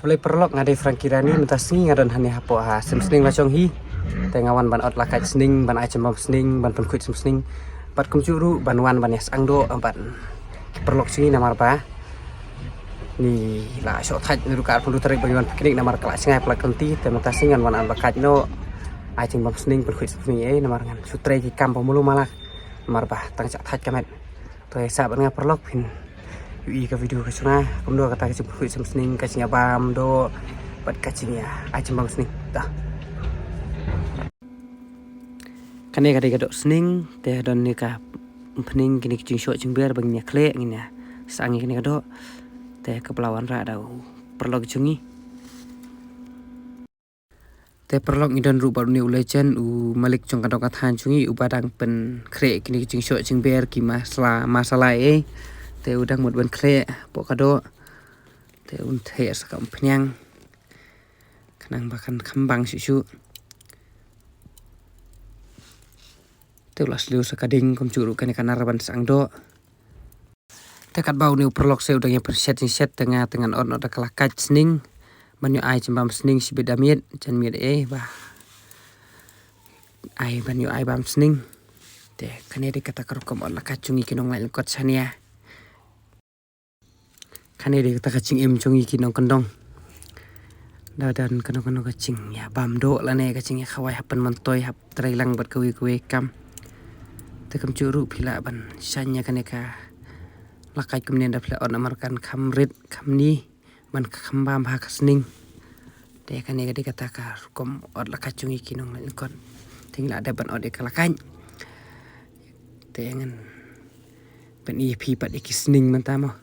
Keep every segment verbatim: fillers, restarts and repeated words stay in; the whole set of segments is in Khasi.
Balei paralok, nga dei Frankie Rani, mynta sngi nga don hangne hapoh ha sem sning la jong hi. Te nga wan ban ot lakaj sning, ban ai jingbam sning, ban pynkhuid sem sning. Bad kumjuh ruh ban wan ban ïa sangeh doh bad ki paralok jong ngi namar ba ngi la shoh thait naduh ka arphew tarik ba ngi wan picnic namar ka la jngai palat ka lynti. Te mynta sngi ngan wan ot lakaj noh, ai jingbam sning, pynkhuid sem sning eh namar ngan shu trei ki kam ba mulu malak namar ba tang shah thait ka met. To ïa sah bad nga paralok, phin ïohi ka video ka jong nga kumno kata ka jingpynkhuid sem sning, ka jingïabam doh bad ka jingïa ai jingbam sning. Ta. Kane ka dei ka doh sning, te don ne ka pynning kine ki jingshoh jingber ba ngin ïa khleh, ngin ïa sangeh kane ka doh. Te ka ba la wanrah da u paralok jong ngi. Te paralok, ngi don ruh bad une u legend, u malik jong ka dong ka thaiñ jong ngi, uba dang pynkhreh kine ki jingshoh jingber, ki masala, masala eh. Te u dang mut ban khleh hapoh ka doh. Te un theh sa ka umphniang, khnang ba kan kham bang shuh shuh. Te u la sliew sa ka ding, kumjuh ruh kane ka nar ban sangeh doh. Te katba une u paralok se u dang ïa pynshet jingshet, te nga te ngan ot noh da ka lakaj sning ban ïoh ai jingbam sning shibit da miet, jan miet eh ba ai ban ïoh ai bam sning. Te kane dei kata ka rukom ot lakaj jong ngi ki nonglait lyngkot shane. Kane dei kata ka jingim jong ngi ki nongkyndong. Da don kano kano ka jingïabam doh lane ka jingïakhawai hap pynmyntoi, hap trei lang bad kawei kawei kam. Te kumjuh ruh phi lah ban shaniah kane ka lakaj kumne da phi lah ot namar kan kham rit kham ni, ban kham bam ha ka sning. Te kane ka dei kata ka rukom ot lakaj jong ngi ki nonglait lyngkot. Te ngi la dep ban ot ïa ka lakaj. Te ngan pyni ïa phi pat ïa ki sning mynta mo.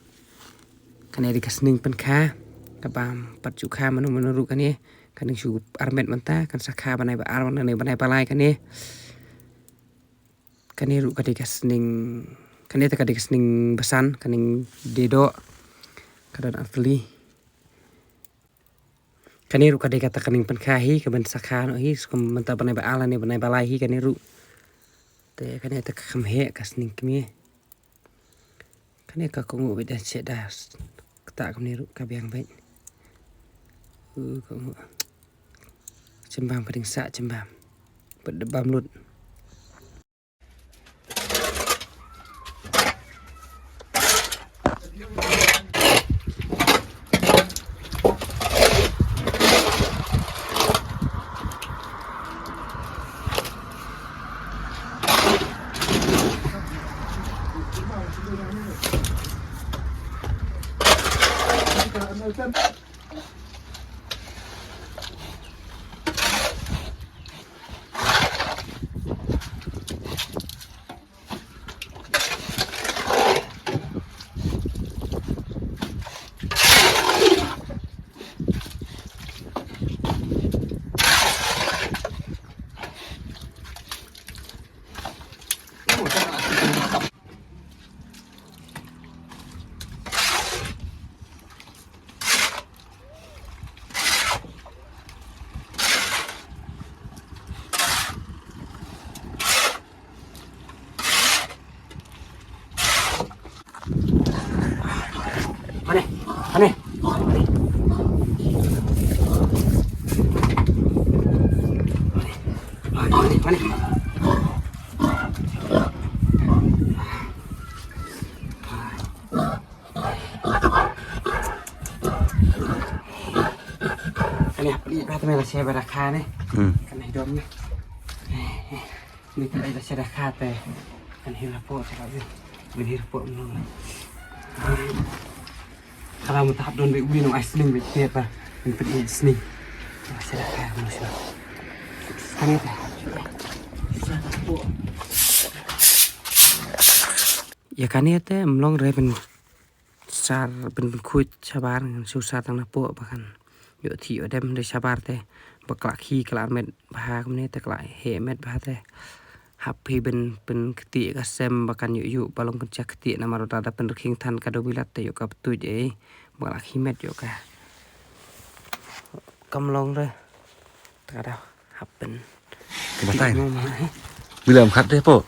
Kane dei ka sning pynkha, ka bam pat shu kha mano mano ruh kane. Kane shu armet mynta, kan sa kha bnai ba ar, bnai, bnai ba lai kane. Kane ruh ka dei ka sning, kane te ka dei ka sning basan, kane dei doh, ka don artylli. Kane ruh ka dei kata ka sning pynkha hi, ka ban sa kha noh hi, skum mynta bnai ba ar lane bnai ba lai hi kane ruh. Te kane te ka kham heh ka sning kmie. Kane ka kohnguh beit da shet da kata kumne ruh ka biang beit. U kohnguh. Jingbam ka ding sah jingbam. Bad da bam lut. Mane, mane. Mane, mane. Kane hap ïa ba te me la share ba da kha ne. Hmm. Kane hi dom ne. Ni ka la share da kha te. Kane hi la po te ka bi. Kane hi la po mo. Kala mo ta hap don be wi no ai sning be te pa. Ni pynïa sning. La share da kha mo shwa. Kane te. Ïa kane te mlong re ben sar ben pynkhuid shabar, ngan shu sar tang napoh ba kan ïoh thik ïoh dem. Dei shabar te ba ka la khie ka la met bha kumne te ka la heh met bha te. Hap phi ben pynktieh ka sem ba kan ïoh ïoh ba long pynjah ktieh namar da da pynrkhing than ka dewbilat te ïoh ka btuid ei ba ka la khie met ïoh ka. Kam long re. Te ka da hap pyn. Ka batai. Bilam khat deh po.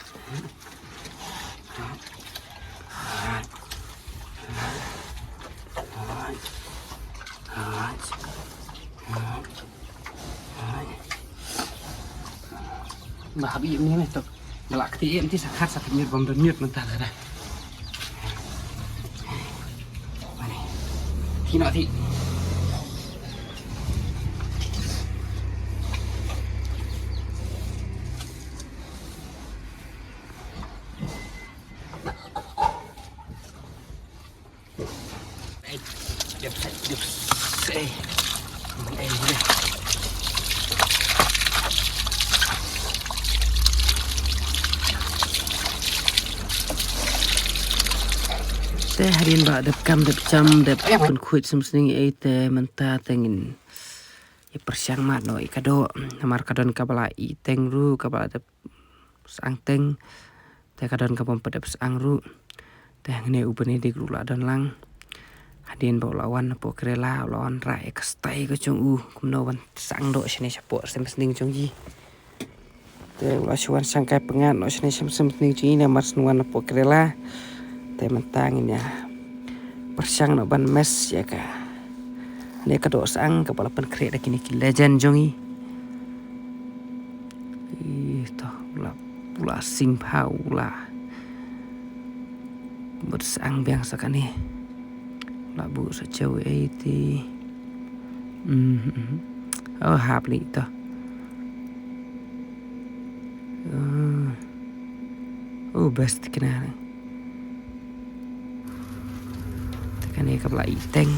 Ba hap ïa ni ne to. Ba lah kti em ti sa khat sa kynjut bam don ñiut mynta da. Mane. Ti no ti. Te hadien ba dep kam dep jam dep pynkhuid snem sning ei te mynta te ngin ïa pyrshang mad noh ïa ka doh. Namar ka don kaba la ih teng ruh, kaba la dep sang teng. Te ka don kaba ym pat dep sang ruh. Te hangne u Benedict ruh la don lang. Hadien ba u la wan hapoh Kerala, u la wan rah ïa ka style ka jong u, kumno ban sang doh shane shapoh snem sning jong i. Te u la shu wan shangkai pyngngad noh shane snem sning jong i namar shu wan hapoh Kerala. Te mynta ngin ïa pyrshang noh ban mess ïa ka. Kane ka doh sang kaba la pynkhreh da kine ki legend jong i. Ih, to, u la, u la sing bha, u la. Bad sang biang sa kane. U la buh sa chew ei ti. Mhm. Oh, hap li to. Oh. Oh, best kena. Te kane kaba la ih teng.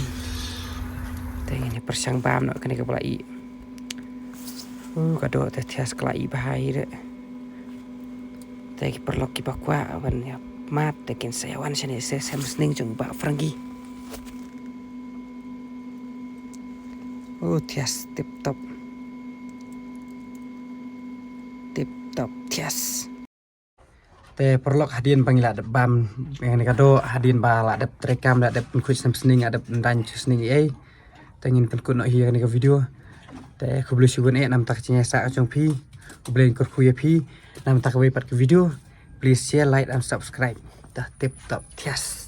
Te ngin ïa pyrshang bam noh kane kaba la ih. Uh, ka doh te thias ka la ih bha hi de. Te ki paralok kiba kwah ban ïa mad te kin sa ïa wan shane snem sning jong Bah Frankie. Uh, thias tip top. Tip top thias. Te paralok hadien ba ngi la dep bam ïa kane ka doh, hadien ba la dep treikam, la dep pynkhuid snem sning, la dep ndaiñ snem sning ei. Te ngin pynkut noh hi ïa kane ka video. Te khublei shibun eh namar ka jingïasaid jong phi. Khublei kyrkhu ïa phi namar kawei pat ka video. Please share, like and subscribe. Te tip top thias.